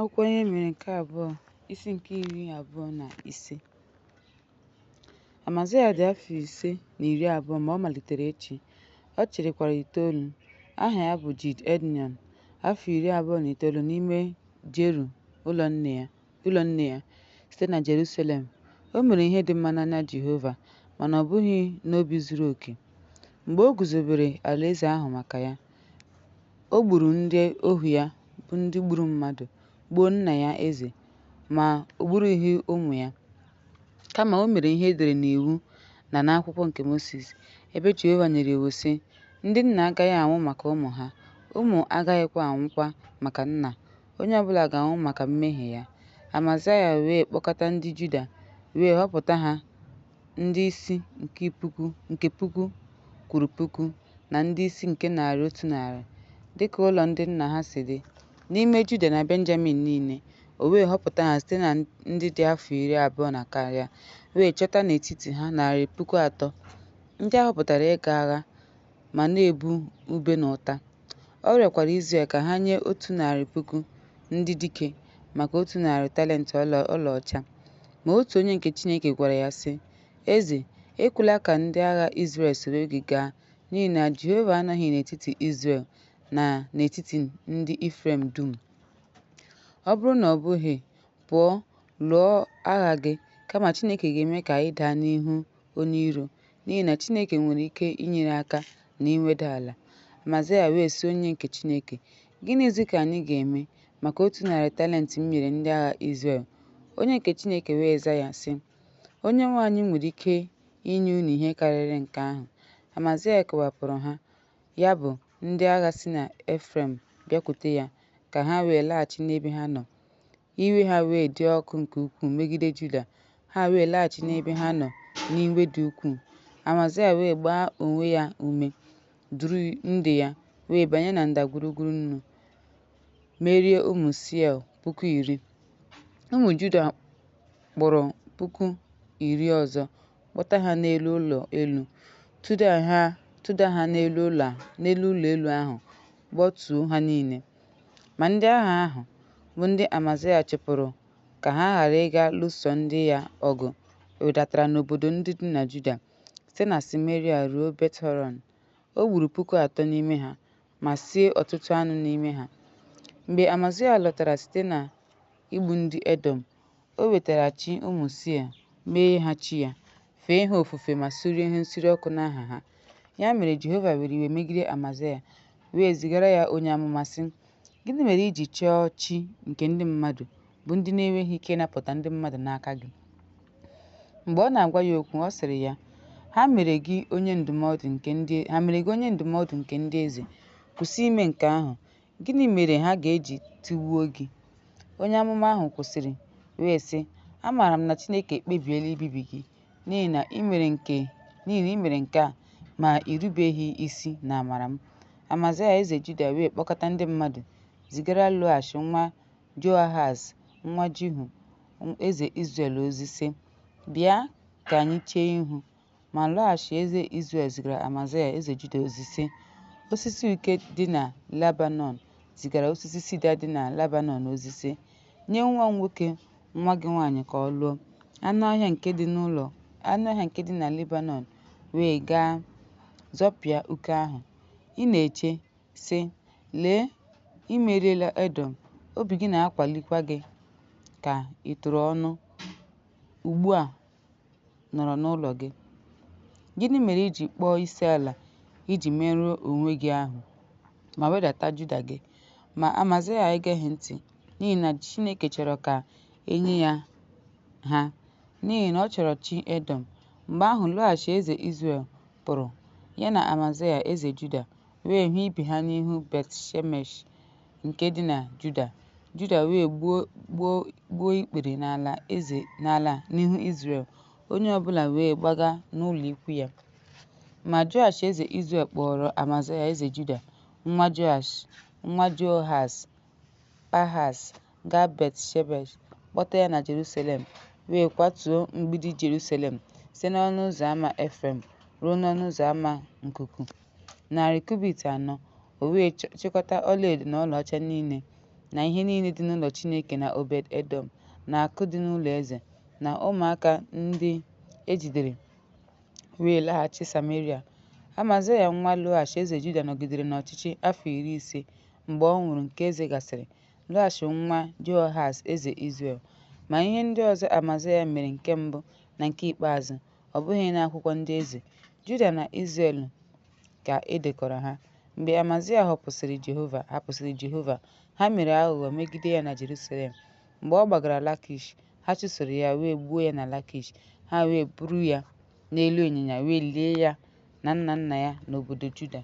Akwụkwọ Ihe Mere nke abụọ, isi nke 25. Amazaya dị afọ 25 mgbe ọ malitere ịchị, ọ chịrịkwara itoolu. Aha ya bụ Jid-Ednịọn, afọ 29 n'ime Jeru ụlọ nne ya, site na Jeruselem. O mere ihe dị mma n'anya Jehova, mana ọ bụghị n'obi zuru oke. Mgbe o guzobere alaeze ahụ maka ya, o gburu ndị ohu ya bụ ndị gburu mmadụ, gbuo nna ya eze, ma o gburughị ụmụ ya. Kama o mere ihe e dere n'iwu na n'akwụkwọ nke Mosis, ebe Jehova nyere iwu sị, Ndị nna agaghị anwụ maka ụmụ ha, ụmụ agaghịkwa anwụkwa maka nna, onye ọbụla ga-anwụ maka mmehie ya. Amazaya wee kpọkọta ndị Juda wee họpụta ha ndị isi nke puku kwuru puku na ndị isi nke narị otu narị, dịka ụlọ ndị nna ha si dị, n'ime Juda na Benjamin niile, o wee họpụta ha site na ndị dị afọ 20 na karịa, wee chọta n'etiti ha 300,000, ndị a họpụtara ịga agha ma na-ebu ube na ụta. Ọ rịọkwara Izrel ka ha nye 100,000 ndị dike maka 100 talent ọlaọcha. Ma otu onye nke Chineke gwara ya sị, Eze, ekwela ka ndị agha Izrel soro gị gaa, n'ihi na Jehova anọghị n'etiti Izrel na n'etiti ndị Ifrem dum. Ọ bụrụ na ọ bụghị, pụọ, lụọ agha gị, kama Chineke ga-eme ka ị daa n'ihu onye iro, n'ihi na Chineke nwere ike inyere aka na iweda ala. Amazaya wee sị onye nke Chineke, Gịnịzi ka anyị ga-eme maka 100 talent m nyere ndị agha Izrel? Onye nke Chineke wee zaa ya, sị, Onyenwe anyị nwere ike inye unu ihe karịrị nke ahụ. Amazaya kewapụrụ ha, ya bụ, ndị agha si na Efrem bịakwute ya, ka ha wee laghachi n'ebe ha nọ. Iwe ha wee dị ọkụ nke ukwuu megide Juda, ha wee laghachi n'ebe ha nọ n'iwe dị ukwuu. Amazaya wee gbaa onwe ya ume, duru ndị ya, wee banye na ndagwurugwu Nnu, merie ụmụ Sia 10,000. Ụmụ Juda kpụrụ 10,000 ọzọ, kpọta ha n'elu ụlọ elu, tụda ha n'elu ụlọ elu ahụ, kpọtuo ha niile. Ma ndị agha ahụ, bụ ndị Amazaya chụpụrụ ka ha ghara ịga lụso ndị ya ọgụ, rịdatara n'obodo ndị dị na Juda, site na Sameria ruo Bet-horon. O gburu 3,000 n'ime ha, ma sie ọtụtụ anụ n'ime ha. Mgbe Amazaya lọtara site na igbu ndị Edọm, o wetara chi ụmụ Sia mee ha chi ya, fee ha ofufe ma suree ihe nsure ọkụ n'aha ha. Ya mere Jehova were iwe megide Amazaya, wee zigara ya onye amụma, sị, Gịnị mere i ji chọọ chi nke ndị mmadụ, bụ ndị na-enweghị ike ịnapụta ndị mmadụ n'aka gị? Mgbe ọ na-agwa ya okwu, ọ sịrị ya, Ha mere gị onye ndụmọdụ nke ndị eze, kwụsị ime nke ahụ, gịnị mere ha ga-eji tigbuo gị? Onye amụma ahụ kwụsịrị wee sị, Amaara m na Chineke ekpebiela ibibi gị, n'ihi na i mere nke a, ma i rubeghị isi n'amara m. Amazaya eze Juda wee kpọkọta ndị mmadụ, zigara Joash nwa Jehoahaz nwa Jihu eze Izrel ozi, sị, Bịa ka anyị chee ihu. Ma Joash eze Izrel zigara Amazaya eze Juda ozi, sị, Osisi uke dị na Lebanọn zigara osisi sida dị na Lebanọn ozi, sị, Nye nwa m nwoke nwa gị nwaanyị ka ọ lụọ. Anụ ọhịa nke dị na Lebanọn wee gaa zọpịa uke ahụ. Ị na-eche, sị, Lee, i meriela Edọm, obi gị na-akwalikwa gị ka ị tụrụ ọnụ, ugbu a nọrọ n'ụlọ gị. Gịnị mere i ji kpọọ isiala iji merụọ onwe gị ahụ, ma wedata Juda gị? Ma Amazaya egeghị ntị, n'ihi na Chineke chọrọ ka e nye ya ha, n'ihi na ọ chọrọ chi Edọm. Mgbe ahụ Joash eze Izrel pụrụ, ya na Amazaya eze Juda, wee hụ ibe ha n'ihu Bet-Shemesh nke dị na Juda. Juda wee gbuo ikpere n'ala n'ihu Izrel, onye ọbụla wee gbaga n'ụlọ ikwu ya. Ma Joash eze Izrel kpọọrọ Amazaya eze Juda, nwa Joash, nwa Jehoahaz, Pahas, gaa Bet-Shemesh, kpọta ya na Jerusalem, wee kwatuo mgbidi Jerusalem site n'ọnụ ụzọ ámá Efrem ruo n'ọnụ ụzọ ámá Nkuku, narị kubit anọ. O wee chịkọta ọlaedo na ọlaọcha niile na ihe niile dị n'ụlọ Chineke na Obed-edọm, na akụ dị n'ụlọ eze, na ụmụaka ndị e jidere, wee laghachi Sameria. Amazaya nwa Joash eze Juda nọgidere n'ọchịchị afọ 50 mgbe ọ nwụrụ nke eze gasịrị, Joash nwa Jehoahaz eze Izrel. Ma ihe ndị ọzọ Amazaya mere nke mbụ na nke ikpeazụ, ọ bụghị n'akwụkwọ ndị eze Juda na Izrel ka e dekọrọ ha? Mgbe Amazaya hapụsịrị Jehova, ha mere aghụghọ megide ya na Jeruselem. Mgbe ọ gbagara Lakish, ha chụsoro ya wee gbuo ya na Lakish, ha wee buru ya n'elu ịnyịnya wee lie ya na nna nna ya n'obodo Juda.